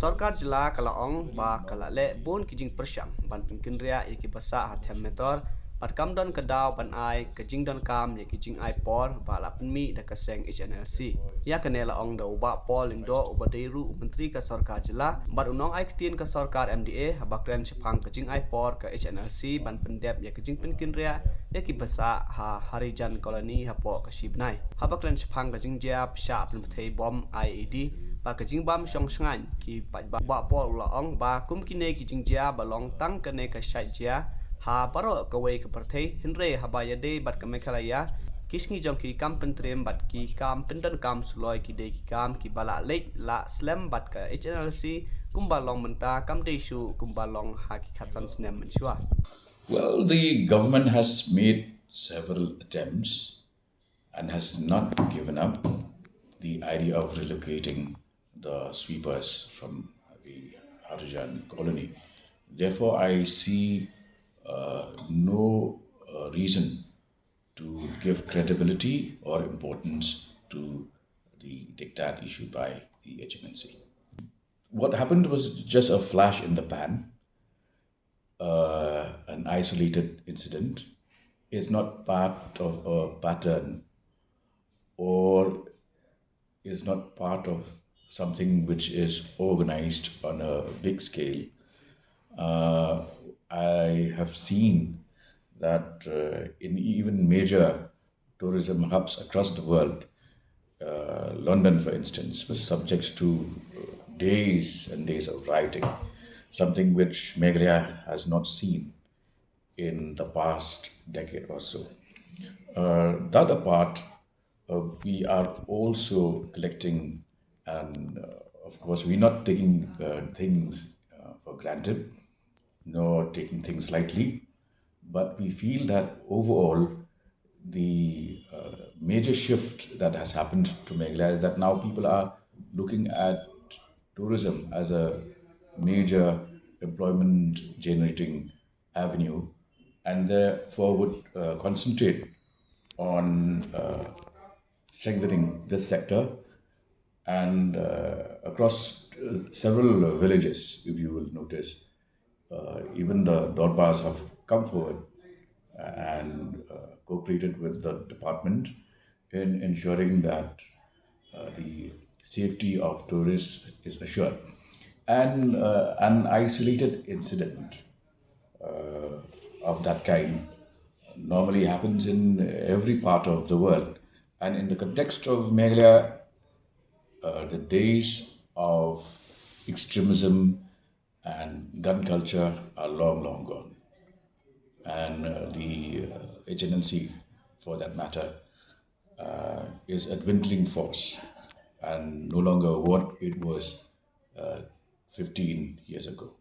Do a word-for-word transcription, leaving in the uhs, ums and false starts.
Sorkar jylla ka la ong ba ka la leh bun ki jingpyrshang ban pynkynriah ïa ki ba sah ha Them Metor, bad kam don ka daw ban ai ka jingdonkam ïa ki jingai por ba la pynmih da ka seng H N L C. Ïa kane la ong da u Bah Paul Lyngdoh, uba dei ruh u Myntri ka Sorkar Jylla bad u nongai ktien ka Sorkar M D A, haba kren shaphang ka jingai por ka H N L C ban pyndep ïa ka jingpynkynriah ïa ki ba sah ha Harijan Colony hapoh ka shi bnai. Haba kren shaphang ka jingjia pyrshah pynpyrthei bom I E D bad ka jingbam shong shngaiñ ki paidbah, u Bah Paul u la ong ba kum kine ki jingjia ba long tang kane ka shait jia ha baroh kawei ka pyrthei, hynrei haba ïadei bad ka Meghalaya, ki sngi jong ki kam pyntriem bad ki kam pyndonkam suloi ki dei ki kam ki ba la leit la slem bad ka H N L C kumba long mynta, kam dei shuh kumba long ha ki khatsan snem mynshuwa. Well, the government has made several attempts and has not given up the idea of relocating the sweepers from the Harijan colony. Therefore, I see uh, no uh, reason to give credibility or importance to the diktat issued by the H N L C. What happened was just a flash in the pan, uh, an isolated incident. It's not part of a pattern, or is not part of something which is organized on a big scale. Uh, I have seen that uh, in even major tourism hubs across the world, uh, London, for instance, was subject to days and days of rioting, something which Meghalaya has not seen in the past decade or so. Uh, that apart, uh, we are also collecting, and uh, of course, we're not taking uh, things uh, for granted, nor taking things lightly, but we feel that overall, the uh, major shift that has happened to Meghalaya is that now people are looking at tourism as a major employment generating avenue, and therefore would uh, concentrate on uh, strengthening this sector. And uh, across uh, several villages, if you will notice, uh, even the Dorbars have come forward and uh, cooperated with the department in ensuring that uh, the safety of tourists is assured. And uh, an isolated incident uh, of that kind normally happens in every part of the world. And in the context of Meghalaya, uh, the days of extremism and gun culture are long, long gone. And uh, the uh, H N L C, for that matter, uh, is a dwindling force and no longer what it was uh, fifteen years ago.